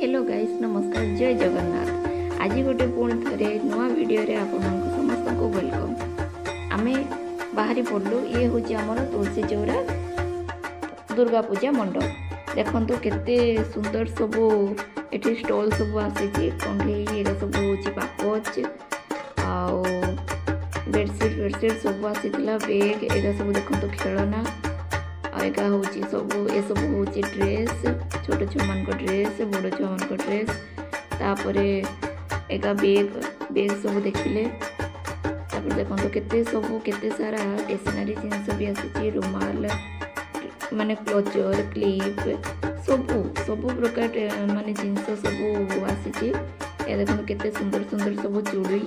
Hello guys, ନମସ୍କାର, ଜୟ ଜଗନ୍ନାଥ। ଆଜି ଗୋଟେ ପୁଣି ଥରେ ନୂଆ ଭିଡ଼ିଓରେ ଆପଣମାନଙ୍କୁ ସମସ୍ତଙ୍କୁ welcome. ଆମେ ବାହାରି ପଡ଼ିଲୁ। ଇଏ ହେଉଛି ଆମର ତୁଳସୀ ଚଉରା ଦୁର୍ଗା ପୂଜା ମଣ୍ଡପ। ଦେଖନ୍ତୁ, କେତେ ସୁନ୍ଦର ସବୁ ଏଠି ଷ୍ଟଲ୍ ସବୁ ଆସିଛି। କଣ୍ଢେଇ, ଏଇଟା ସବୁ ହେଉଛି ପାପୋଚ ଆଉ ବେଡ଼ସିଟ୍ ଫେଡ଼ସିଟ୍ ସବୁ ଆସିଥିଲା, ବେଗ୍ ଏଇଟା ସବୁ। ଦେଖନ୍ତୁ, ଖେଳନା ଆଉ ଏଇଟା ହେଉଛି ସବୁ, ଏସବୁ ହେଉଛି ଡ୍ରେସ୍, ଛୋଟ ଛୁଆମାନଙ୍କ ଡ୍ରେସ୍, ବଡ଼ ଛୁଆମାନଙ୍କ ଡ୍ରେସ୍। ତାପରେ ଏକା ବେଗ୍, ବେଗ୍ ସବୁ ଦେଖିଲେ। ତାପରେ ଦେଖନ୍ତୁ, କେତେ ସବୁ, କେତେ ସାରା ଷ୍ଟେସନାରୀ ଜିନିଷ ବି ଆସିଛି। ରୁମାଲ, ମାନେ କ୍ଲଚର୍, କ୍ଲିପ୍, ସବୁ ସବୁ ପ୍ରକାର ମାନେ ଜିନିଷ ସବୁ ଆସିଛି। ଏ ଦେଖନ୍ତୁ, କେତେ ସୁନ୍ଦର ସୁନ୍ଦର ସବୁ ଚୁଡ଼ି,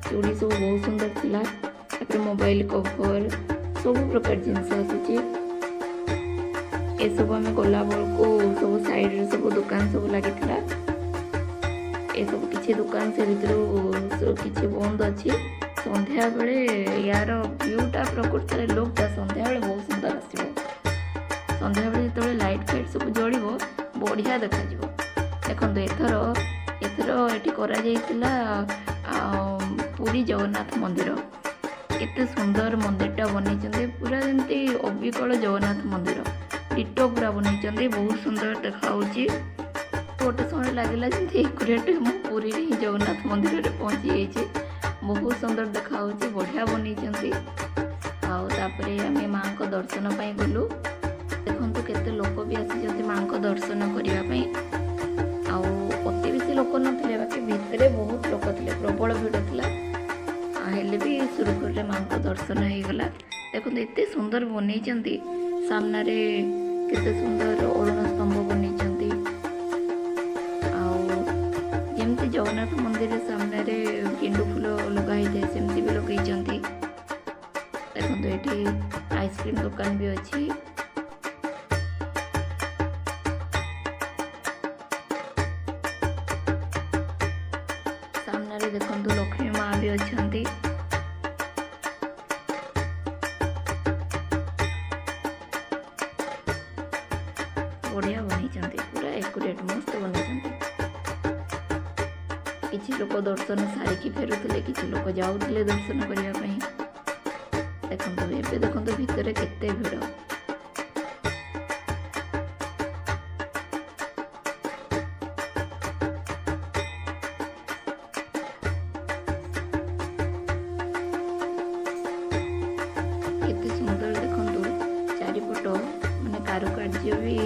ଚୁଡ଼ି ସବୁ ବହୁତ ସୁନ୍ଦର ଥିଲା। ତାପରେ ମୋବାଇଲ କଭର, ସବୁ ପ୍ରକାର ଜିନିଷ ଆସିଛି। ଏସବୁ ଆମେ ଗଲା ବେଳକୁ ସବୁ ସାଇଡ଼ରେ ସବୁ ଦୋକାନ ସବୁ ଲାଗିଥିଲା। ଏସବୁ କିଛି ଦୋକାନ, ସେ ଭିତରୁ କିଛି ବନ୍ଦ ଅଛି। ସନ୍ଧ୍ୟାବେଳେ ୟାର ଭ୍ୟୁଟା, ପ୍ରକୃତରେ ଲୁକ୍ଟା ସନ୍ଧ୍ୟାବେଳେ ବହୁତ ସୁନ୍ଦର ଆସିବ। ସନ୍ଧ୍ୟାବେଳେ ଯେତେବେଳେ ଲାଇଟ୍ ଫାଇଟ୍ ସବୁ ଜଳିବ, ବଢ଼ିଆ ଦେଖାଯିବ। ଦେଖନ୍ତୁ, ଏଥର ଏଠି କରାଯାଇଥିଲା ପୁରୀ ଜଗନ୍ନାଥ ମନ୍ଦିର। କେତେ ସୁନ୍ଦର ମନ୍ଦିରଟା ବନେଇଛନ୍ତି, ପୁରା ଯେମିତି ଅବିକଳ ଜଗନ୍ନାଥ ମନ୍ଦିର ଡିଟୋ ପୁରା ବନେଇଛନ୍ତି। ବହୁତ ସୁନ୍ଦର ଦେଖାହେଉଛି। ଗୋଟେ ସମୟ ଲାଗିଲା ଯେମିତି ଏକୁରେଟ୍ ମୁଁ ପୁରୀରେ ହିଁ ଜଗନ୍ନାଥ ମନ୍ଦିରରେ ପହଞ୍ଚି ଯାଇଛି। ବହୁତ ସୁନ୍ଦର ଦେଖାହେଉଛି, ବଢ଼ିଆ ବନେଇଛନ୍ତି। ଆଉ ତାପରେ ଆମେ ମାଆଙ୍କ ଦର୍ଶନ ପାଇଁ ଗଲୁ। ଦେଖନ୍ତୁ, କେତେ ଲୋକ ବି ଆସିଛନ୍ତି ମାଆଙ୍କ ଦର୍ଶନ କରିବା ପାଇଁ। ଆଉ ଅତି ବେଶୀ ଲୋକ ନଥିଲେ, ବାକି ଭିତରେ ବହୁତ ଲୋକ ଥିଲେ, ପ୍ରବଳ ଭିଡ଼ ଥିଲା। ହେଲେ ବି ସୁରୁଖୁରୁରେ ମାଆଙ୍କ ଦର୍ଶନ ହେଇଗଲା। ଦେଖନ୍ତୁ, ଏତେ ସୁନ୍ଦର ବନେଇଛନ୍ତି। ସାମ୍ନାରେ କେତେ ସୁନ୍ଦର ଅରୁଣ ସ୍ତମ୍ଭ ବନେଇଛନ୍ତି। ଆଉ ଯେମିତି ଜଗନ୍ନାଥ ମନ୍ଦିର ସାମ୍ନାରେ ଗେଣ୍ଡୁ ଫୁଲ ଲଗା ହେଇଥାଏ, ସେମିତି ବି ଲଗେଇଛନ୍ତି। ଦେଖନ୍ତୁ, ଏଠି ଆଇସ୍କ୍ରିମ୍ ଦୋକାନ ବି ଅଛି। ସାମ୍ନାରେ ଦେଖନ୍ତୁ, ଲକ୍ଷ୍ମୀ ମା ବି ଅଛନ୍ତି। ବଢ଼ିଆ ବନେଇଛନ୍ତି, ପୁରା ଏକୁରେଟ୍ ମସ୍ତ ବନେଇଛନ୍ତି। କିଛି ଲୋକ ଦର୍ଶନ ସାରିକି ଫେରୁଥିଲେ, କିଛି ଲୋକ ଯାଉଥିଲେ ଦର୍ଶନ କରିବା ପାଇଁ। ଦେଖନ୍ତୁ, ଏବେ ଦେଖନ୍ତୁ ଭିତରେ କେତେ ଭିଡ଼। କେତେ ସୁନ୍ଦର ଦେଖନ୍ତୁ ଚାରିପଟ, ମାନେ କାରୁକାର୍ଯ୍ୟ ବି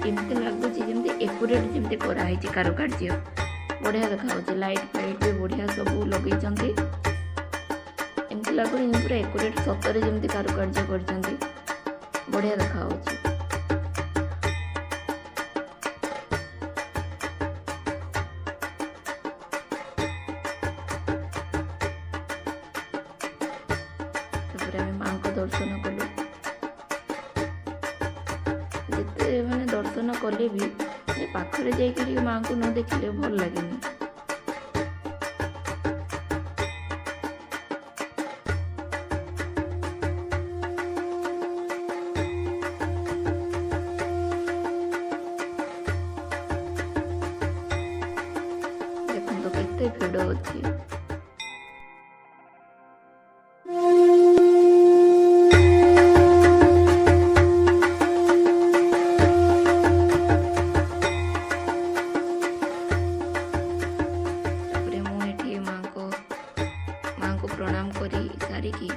ଏମିତି ଲାଗୁଛି ଯେମିତି ଏକୁରେଟ୍ ଯେମିତି କରାହେଇଛି କାରୁକାର୍ଯ୍ୟ। ବଢ଼ିଆ ଦେଖାଯାଉଛି। ଲାଇଟ୍ ଫାଇଟ୍ ବି ବଢ଼ିଆ ସବୁ ଲଗେଇଛନ୍ତି। ଏମିତି ଲାଗୁଛି ଯେମିତି ପୁରା ଏକୁରେଟ୍ ସତରେ ଯେମିତି କାରୁକାର୍ଯ୍ୟ କରିଛନ୍ତି। ବଢ଼ିଆ ଦେଖାଯାଉଛି। ତାପରେ ଆମେ ମାଙ୍କ ଦର୍ଶନ କଲୁ। ଯେତେ ମାନେ ଦର୍ଶନ କଲେ ବି ଏ ପାଖରେ ଯାଇକି ଟିକେ ମାଙ୍କୁ ନ ଦେଖିଲେ ଭଲ ଲାଗେନି। ଦେଖନ୍ତୁ, କେତେ ଭିଡ଼ ଅଛି। ତାପରେ ମୁଁ ଏଠି ମାଙ୍କୁ ପ୍ରଣାମ କରି ସାରିକି,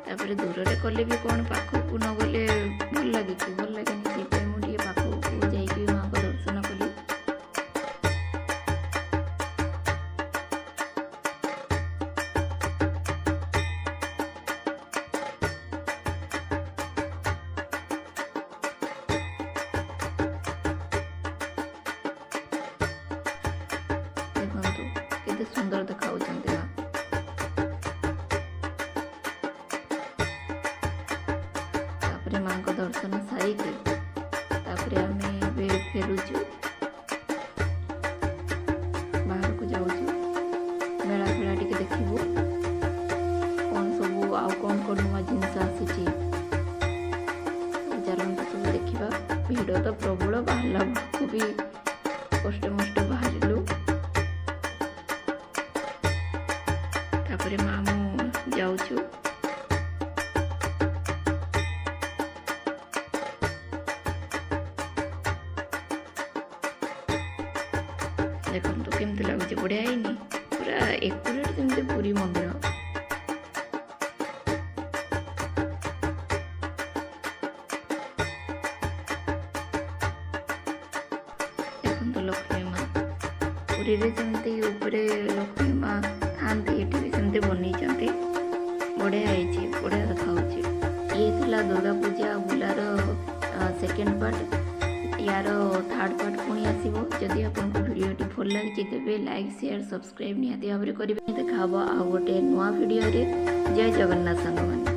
ତାପରେ ଦୂରରେ କଲେ ବି କ'ଣ, ପାଖକୁ ନ ଗଲେ ଭଲ ଲାଗେ କି? ଭଲ ଲାଗେନି। ସେଇପାଇଁ ମୁଁ ଟିକେ ପାଖକୁ ଯାଇକି ମାଙ୍କ ଦର୍ଶନ କଲି। ଦେଖନ୍ତୁ, କେତେ ସୁନ୍ଦର ଦେଖାଉଛନ୍ତି ମା। ତାପରେ ମାଙ୍କ ଦର୍ଶନ ସାରିକି ତାପରେ ଆମେ ଏବେ ଫେରୁଛୁ, ବାହାରକୁ ଯାଉଛୁ। ମେଳା ଫେଳା ଟିକେ ଦେଖିବୁ, କ'ଣ ସବୁ ଆଉ କ'ଣ କ'ଣ ନୂଆ ଜିନିଷ ଆସିଛି। ସବୁ ଚାଲନ୍ତୁ, ସବୁ ଦେଖିବା। ଭିଡ଼ ତ ପ୍ରବଳ, ବାହାରିଲା ବେଳକୁ ବି କଷ୍ଟେ ମଷ୍ଟେ ବାହାରିଲୁ। ତାପରେ ମା ମୁଁ ଯାଉଛୁ। ଦେଖନ୍ତୁ କେମିତି ଲାଗୁଛି, ବଢ଼ିଆ ହେଇନି? ପୁରା ଏକୁରେଟ୍ ଯେମିତି ପୁରୀ ମନ୍ଦିର। ଦେଖନ୍ତୁ ଲକ୍ଷ୍ମୀ ମା, ପୁରୀରେ ଯେମିତି ଉପରେ ଲକ୍ଷ୍ମୀ ମା ଥାଆନ୍ତି, ଏଠି ବି ସେମିତି ବନେଇଛନ୍ତି। ବଢ଼ିଆ ହେଇଛି, ବଢ଼ିଆ ଦେଖାହେଉଛି। ଇଏ ଥିଲା ଦୁର୍ଗା ପୂଜା ବୁଲାର ସେକେଣ୍ଡ ପାର୍ଟ। ୟାର ଥାର୍ଡ଼ ପାର୍ଟ ପୁଣି ଆସିବ। ଯଦି ଆପଣଙ୍କୁ ଭିଡ଼ିଓଟି ଭଲ ଲାଗିଛି, ତେବେ ଲାଇକ୍, ସେୟାର, ସବସ୍କ୍ରାଇବ୍ ନିହାତି ଭାବରେ କରିବେ। ଦେଖା ହେବ ଆଉ ଗୋଟେ ନୂଆ ଭିଡ଼ିଓରେ। ଜୟ ଜଗନ୍ନାଥ ସାଙ୍ଗମାନେ।